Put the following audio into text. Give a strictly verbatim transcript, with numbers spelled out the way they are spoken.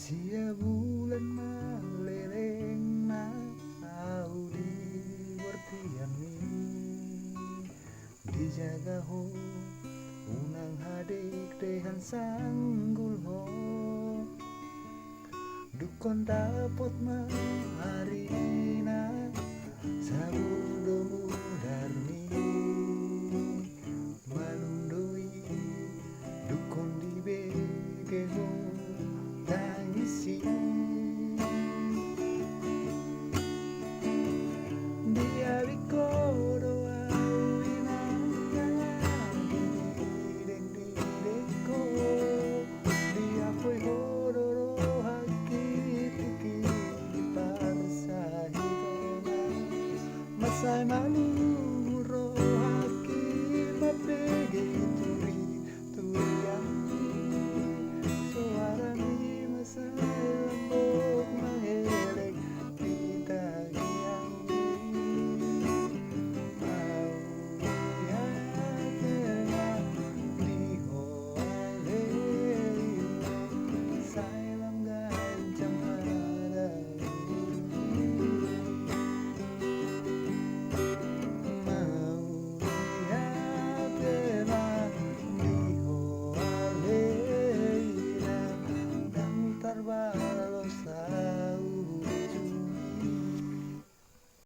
Sia bulan malelengna au di bortianmi, dijaga ho unang hadekdehan sanggul ho. Dungkon dapot ma arina sabur do mudarmi, malum do i dungkon dibege ho